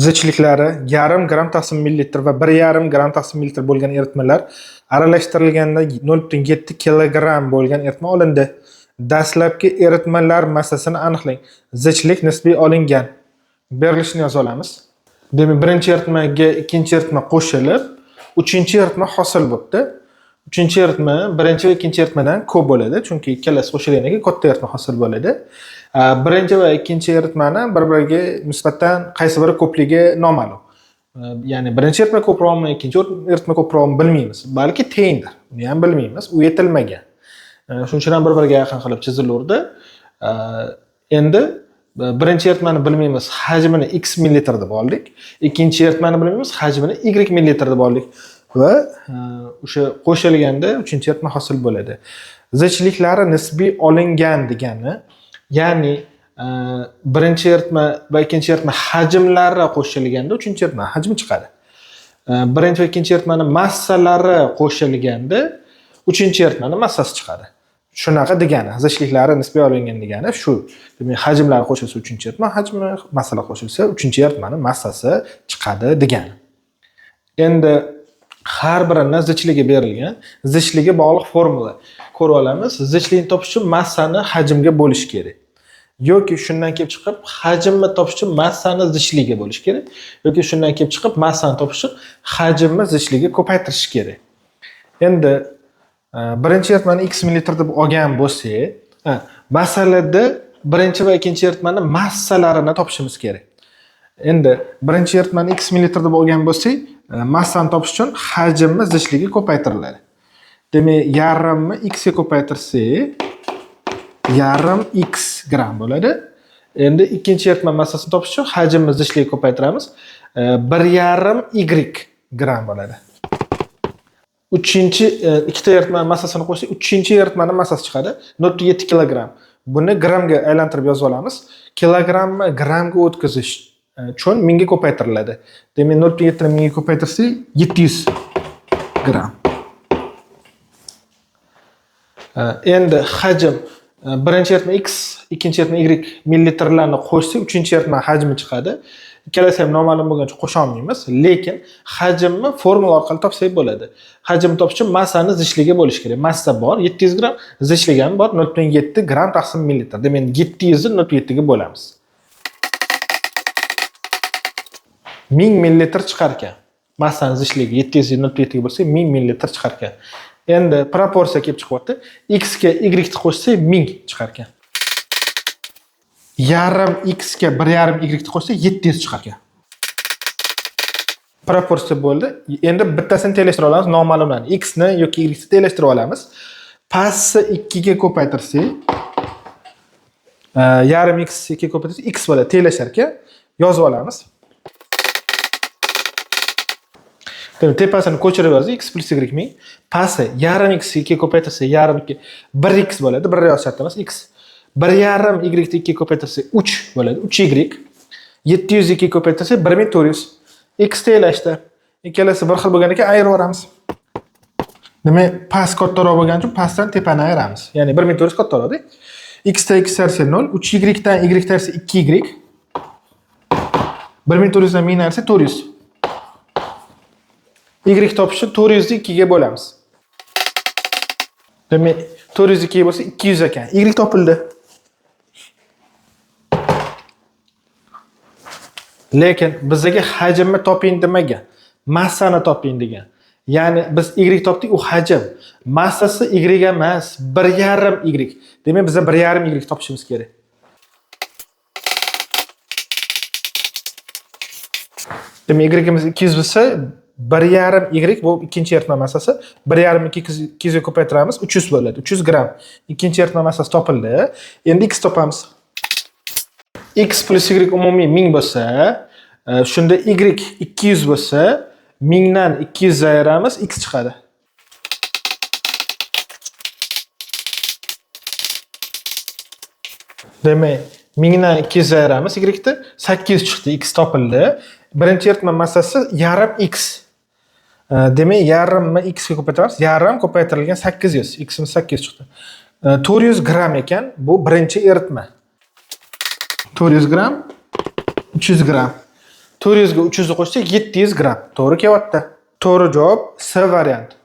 Zichliklari yarim gramm taqsim millilitr va 1,5 gramm taqsim millilitr bo'lgan eritmalar aralashtirilganda 0,7 kilogramm bo'lgan eritma olindi. Dastlabki eritmalar massasini aniqlang. Zichlik nisbiy olingan. Berilishini yoza olamiz. Demak, birinchi eritmaga ikkinchi eritma qo'shilib, uchinchi eritma hosil bo'libdi. Uchinchi eritma birinchi va ikkinchi eritmadan ko'p bo'ladi, chunki ikkalasi qo'shilgandan keyin katta eritma hosil bo'ladi. Birinchi va ikkinchi eritmani bir-biriga nisbatan qaysi biri ko'pligi noma'lum. Ya'ni birinchi eritma ko'proqmi, ikkinchi eritma ko'proqmi bilmaymiz. Balki tengdir. Uni ham bilmaymiz. U yetilmagan. Shuning uchun ham bir-biriga yaqin qilib chizilurdi. Endi birinchi eritmani bilmaymiz, hajmini x millilitr deb oldik. Ikkinchi eritmani bilmaymiz, hajmini y millilitr deb oldik. Va o'sha qo'shilganda uchinchi eritma hosil bo'ladi. Zichliklari nisbiy olingan degani, ya'ni birinchi eritma va ikkinchi eritma hajmlari qo'shilganda uchinchi eritma hajmi chiqadi. Birinchi va ikkinchi eritmani massalari qo'shilganda uchinchi eritmani massasi chiqadi. Shunaqa degani, zichliklari nisbiy olingan degani shu. Demak, hajmlari qo'shilsa uchinchi eritma hajmi, massalar qo'shilsa uchinchi eritmani massasi chiqadi degani. Endi har birini zichligi berilgan, zichligi bog'liq formula ko'rib olamiz. Zichlikni topish uchun massani hajmga bo'lish kerak. Yoki shundan kelib chiqib hajmni topish uchun massani zichligiga bo'lish kerak, yoki shundan kelib chiqib massani topish uchun hajmni zichligiga ko'paytirish kerak. Endi birinchi eritmani x millilitr deb olgan bo'lsak, masalada birinchi va ikkinchi eritmani massalarini topishimiz kerak. Endi birinchi eritmani x millilitr deb olgan bo'lsak, massani topish uchun hajmni zichligi ko'paytiriladi. Demak, yarimni x ga ko'paytirsak, yarim x gramm bo'ladi. Endi ikkinchi eritma massasini topish uchun hajmni zichligiga ko'paytiramiz. 1,5 y gramm bo'ladi. Uchinchi, ikkita eritma massasini qo'shsak, uchinchi eritmani massasi chiqadi 0,7 kilogramm. Buni grammga aylantirib yozib olamiz. Kilogrammni grammga o'tkazish uchun 1000 ga ko'paytiriladi. Demak, 0,7 ni 1000 ga ko'paytirsak 700 gramm. Endi hajm, birinchi eritma x, ikkinchi eritma y millilitrlarni qo'shsak, uchinchi eritma hajmi chiqadi. Ikkalasi ham noma'lum bo'lgani uchun qo'sha olmaymiz, lekin hajmni formula orqali topsak bo'ladi. Hajmni topish uchun massani zichligi bo'lishi kerak. Massa bor 700 gramm, zichligi ham bor 0,7 gramm taqsim millilitr. Demak, 700 ni 0,7 ga bo'lamiz. 1000 millilitr chiqar ekan. Massani zichligi 700 ni 0,7 ga bo'lsak 1000 millilitr chiqar ekan. Endi proporsiya kelib chiqyapti. X ga y ni qo'shsak 1000 chiqar ekan. Yarim x ga 1,5 y ni qo'shsak 700 chiqar ekan. Proporsiya bo'ldi. Endi bittasini tenglashtirib olamiz, noma'lumlarni. X ni yoki y ni tenglashtirib olamiz. Pastni 2 ga ko'paytirsak, yarim x 2 ga ko'paytirsak x bo'ladi, tenglashar ekan. Yozib olamiz. Demak, tepasini ko'chirib yozdik, x plus y 1000. Pasti yarim x 2 ga ko'paytirsak yarim ikki, bir x bo'ladi, bir yozish shart emas, x. 1,5 y ni 2 ga ko'paytirsak 3 bo'ladi, 3 y. 700 2 ga ko'paytirsak 1400. X tenglashdi. Ikkalasi bir xil bo'lgandan keyin ayirib yuboramiz. Demak, past kattaroq bo'lgani uchun pastdan tepani ayiramiz. Ya'ni 1400 kattaroqda. X dan x ayirsa 0, 3 y dan y ayirsa 2 y. 1400 dan 1000 ayirsa 400. Y topish uchun 400 ni 2 ga bo'lamiz. Demak, 400 2 ga bo'lsa 200 ekan. Y topildi. Lekin bizga hajmni toping demagan, massani toping degan. Ya'ni biz y topdik, u hajm. Massasi y emas, 1,5 y. Demak, biz 1,5 y topishimiz kerak. Demak, y'imiz 200 bo'lsa, 1,5 y bu ikkinchi eritma massasi. 1,5 200 ga ko'paytiramiz, 300 bo'ladi. 300 gramm. Ikkinchi eritma massasi topildi. Endi x topamiz. X plus y umumiy 1000 bo'lsa, shunda y 200 bo'lsa, 1000 dan 200 ayiramiz, x chiqadi. Demak, 1000 dan 200 ayiramiz y ni, 800 chiqdi, x topildi. Birinchi eritma massasi yarim x. Demak, yarimni x ga ko'paytiramiz. Yarim ko'paytirilgan 800, x imiz 800 chiqdi. 400 gramm ekan, bu birinchi eritma. 400 gramm, 300 gramm. 400 ga 300 ni qo'shsak, 700 gramm. To'g'ri kelyapti. To'g'ri javob C variant.